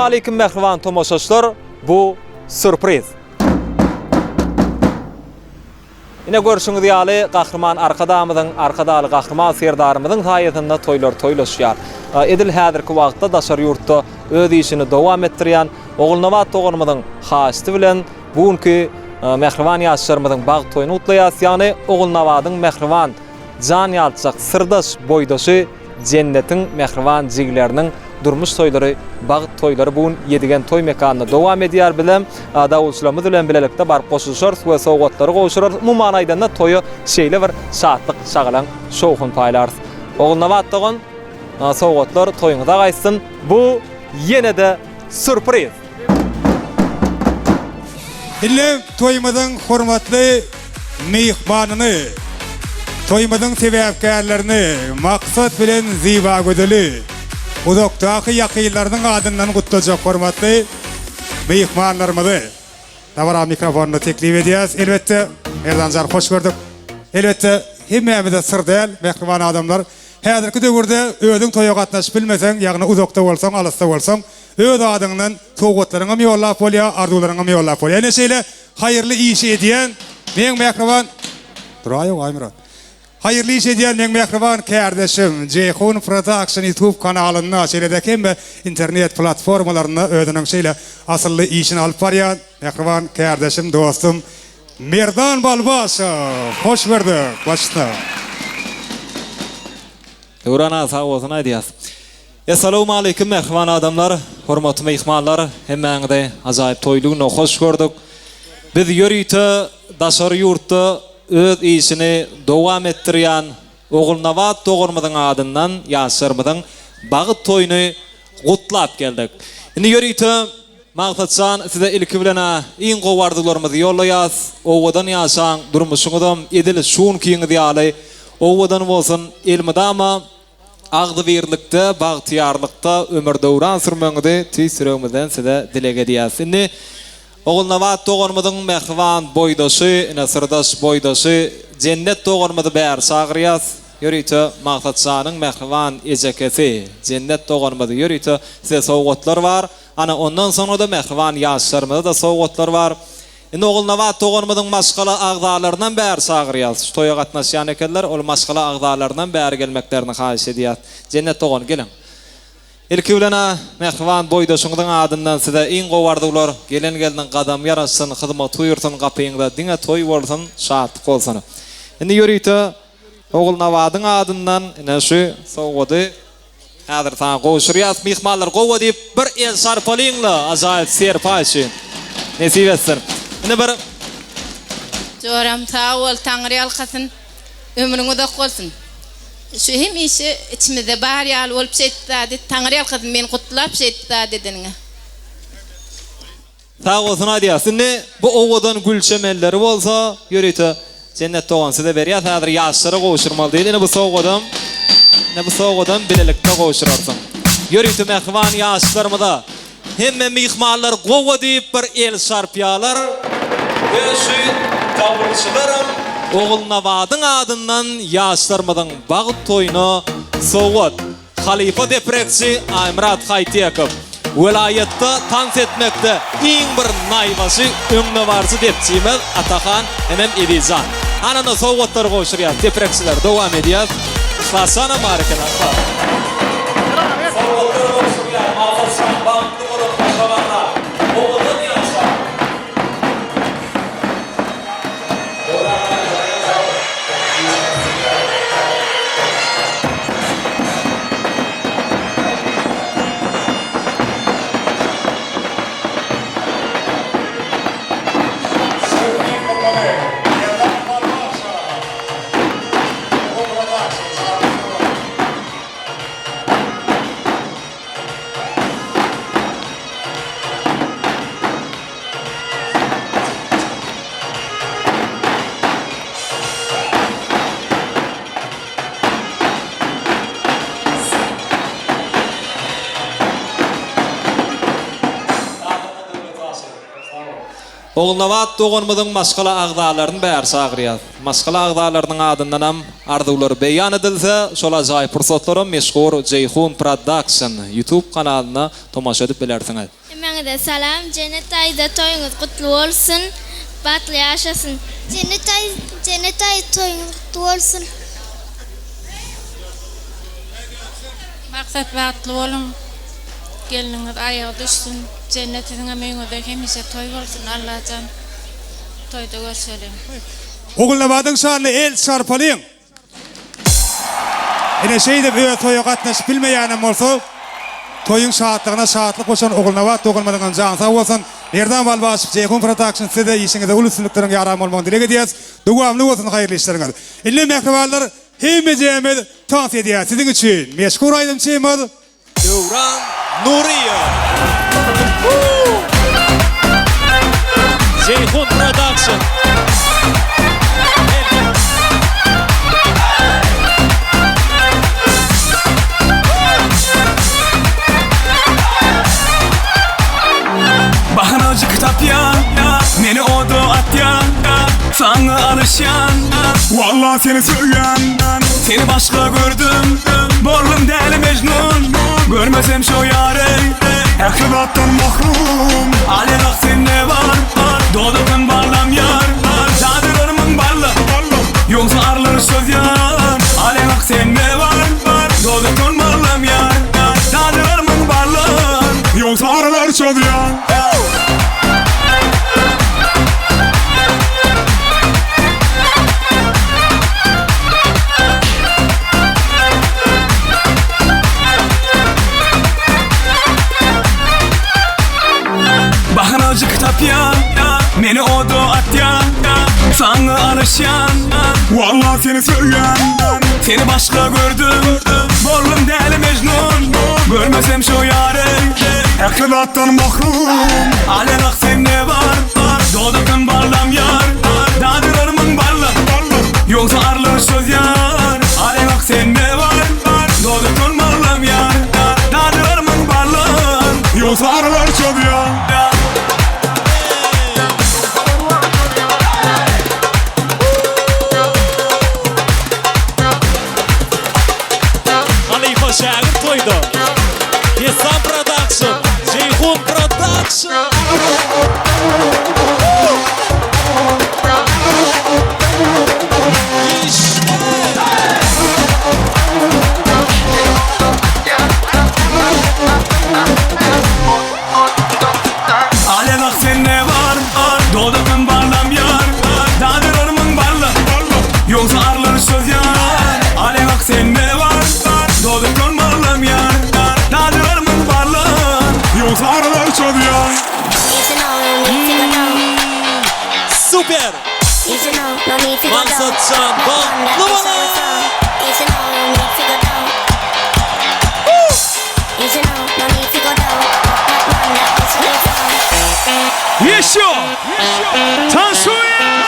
Essalawmaleýkim mähriban tomaşaçylar, bu sýurpriz. Ine görşüňiz ýaly Gahryman Arkadagymyzyň, Arkadagly Gahryman Serdarymyzyň saýasynda toýlar toýlaşýar. Edil häzirki wagtda daşary ýurtda öz işini dowam etdirýän Ogulnabat doganymyzyň haýyşty bilen bu günki mähriban ýaşlarymyzyň bagt toýuny gutlaýarys. Ýagny Ogulnabadyň mähriban jan ýalçak syrdaş boýdaşy Jennetiň mähriban jigileriniň durmuş toýlary, bagt toýlary bu gün Ýedigen toý mekanynda dowam edýär. Bizem dawulçylarymyz bilen bilelikde baryp goşulyşarys we sowgatlary gowşurarys. Umuman aýdanda, toýa şeýle bir şatlyk, şagalaň, şowhun paýlarys. Ogulnabat dogan, sowgatlar toýuňyza gaýtsyn. Bu ýene-de sýurpriz! Indi toýumyzyň hormatly myhmanyny, toýumyzyň sebäpkärlerini Maksat bilen Zybagözeli uzakdaky ýakynlarynyň adyndan gutlajak hormatly myhmanlarymyzy dabara mikrofonyna teklip edýäris. Elbetde, Merdan jan hoş gördük. Elbetde, hemmämize syr däl, mähriban adamlar, häzirki döwürde özüň toýa gatnaşyp bilmeseň, ýagny uzakda bolsaň, alysda bolsaň, Öz adyňdan sowgatlaryňam ýollap bolýar, arzuwlaryňam ýollap bolýar. Ine şeýle haýyrly işi edýän meň mähriban Duraýow Aýmyrat. Haýyrly iş edýän meň mähriban kärdeşim Jeýhun Production YouTube kanalynda şeýle-de hemme internet platformalarynda özüniň şeýle asylly işini alyp barýan mähriban kärdeşim, dostum Merdan Balbaşow. Hoş gördük. Başda. Döwran aga sag bolsun aýdýas. Essalawmaleýkim mähriban adamlar, hormatly myhmanlar, hemmäňizi ajaýyp toýly günde hoş gördük. Biz ýörite daşary ýurtda öz işini dowam etdirýän Ogulnabat doganymyzyň adyndan ýaşlarymyzyň bagyt toýuny gutlap geldik. Indi ýörite Maksatjan size ilki bilen-ä iň gowy arzuwlarymyzy ýollaýas, owadan ýaşaň, durmuşyňyzam edil şu günkiňiz ýaly owadan bolsun, elmydama Agzybirlikde, bagtyýarlykda ömür-döwran sürmegiňizi tüýs ýüregimizden size dileg edýäs. Indi Ogulnabat doganymyzyň mähriban boýdaşy, ine syrdaş boýdaşy Jennet doganymyzy bäri çagyrýas. Ýörite Maksatjanyň mähriban ejekesi Jennet doganymyzy ýörite size sowgatlar bar. Ana ondan soňra-da mähriban ýaşlarymyza-da sowgatlar bar. Indi Ogulnabat doganymyzyň maşgala agzalarynam bäri çagyrýas. Şu toýa gatnaşýan ekenler, ol maşgala agzalarynam bäri gelmeklerini haýyş edýäs. Jennet dogan, geliň. Ilki bilen-ä, mähriban boýdaşyňyzyň adyndan size iň gowy arzuwlar, gelen gelniň gadamy ýaraşsyn, hyzmaty buýursyn, gapyňyzda diňe toý bolsun, şatlyk bolsun. Indi ýörite Ogulnabadyň adyndan ine şu sowgady Häzir saňa gowşurýas myhmanlar gowa diýip bir el şarpalyňla ajaýyp serpaý üçin. Nesip etsin. Indi bir. Joram sag bol Taňry ýalkasyn ömrüň uzak bolsun. Şu hemişe içimizde bar ýaly bolup şeýdip zat et Taňry ýalkasyn meni gutlap şeýdip zat edeniňe. Sag bolsun aýdýas. Indi bu owadan gül çemenleri bolsa ýörite Jennet dogan size berýäs häzir ýaşlara gowşurmaly diýdi. Ine bu sowgadam ine bu sowgadam bilelikde gowşurarsyň. Ýörite mähriban ýaşlarymyza hemme myhmanlar gowa diýip bir el çarpýalar we şu dawulçylaram Ogulnabadyň adyndan ýaşlarymyzyň bagt toýuna sowgat. Halypa deprekçi Aýmyrat Haýtekow, welaýatda tans etmekde iň bir naýbaşy, öňdebaryjy depçimiz Atahan hemem Ezizjan. Hany onda sowgatlary gowşurýas, deprekçiler, dowam edýäs. Yhlasjanam bar eken, Yhlas. Sowgatlary gowşurýar, Maksatjan, bagtly boluň, hoşabarlar, owadan ýaşaň! Ogulnabat doganymyzyň maşgala agzalaryny bäri çagyrýas. Maşgala agzalarynyň adyndanam arzuwlar beýan edilse, şol ajaýyp pursatlaram meşhur Jeýhun Production YouTube kanalynda tomaşa edip bilersiňiz. Hemmäňize salam Jennet daýza toýuňyz gutly bolsun bagtly ýaşasyn. Jennet daýza Jennet daýza toýuňyz gutly bolsun. Maksat bagtly boluň gelniňiz aýagy düşsün Jennet siziňem öýüňizde hemişe toý bolsun Allajan toýda görşeliň. Ogulnabadyň şanyna el çarpalyň. Ine şeýdip öz toýa gatnaşyp bilmeýänem bolsa, toýuň şatlygyna şatlyk goşan Ogulnabat doganymyzyňam jany sag bolsun. Merdan Balbaşow, Jeýhun Production size işiňizde uly üstünlikleriň ýaran bolmagyny dileg edýäs. Dowamly bolsun haýyrly işleriňiz. Indi mähribanlar hemmejemiz tans edýäs siziň üçin meşhur aýdymçymyz Döwran Nuryýew. Jeýhun Production. Bahanajyk tapýan, meni oda atýan, Saňa alyşýan, walla seni söýýän. Seni başga gördüm, boldum däli Mejnun, Görmesem şo ýary, ähli zatdan mahrum. Alýanak sende bar, dodakdan ballam ýar, Jadylarmyň bally, ýogsa arlar çözýär. Alýanak sende bar, dodakdan ballam ýar, Jadylarmyň bally, ýogsa arlar çözýär. Bahanajyk tapýan, meni oda atýan, Saňa alyşýan, walla seni söýýän. Seni başga gördüm, boldum däli Mejnun, Görmesem şo ýary, ähli zatdan mahrum. Alenak sende bar, dodakdan ballam ýar, Dadyrarmyň ballam, ýogsa arlar çözýär. Alenak sende bar, dodakdan ballam ýar, Dadyrarmyň ballam, ýogsa arlar çözýär. Halypa şägirt toýda. Dessan Production, Jeýhun Production. Alenak sende bar, dodakdan barlam ýar, Dadyrarmyň barlam, ýogsa arlar çözýär. Alenak sende bar, dodakdan barlam ýar, Dadyrarmyň barlam, ýogsa arlar çözýär. Super! Maksatjan bagtly boluň! Ýeşo! Tansuýa!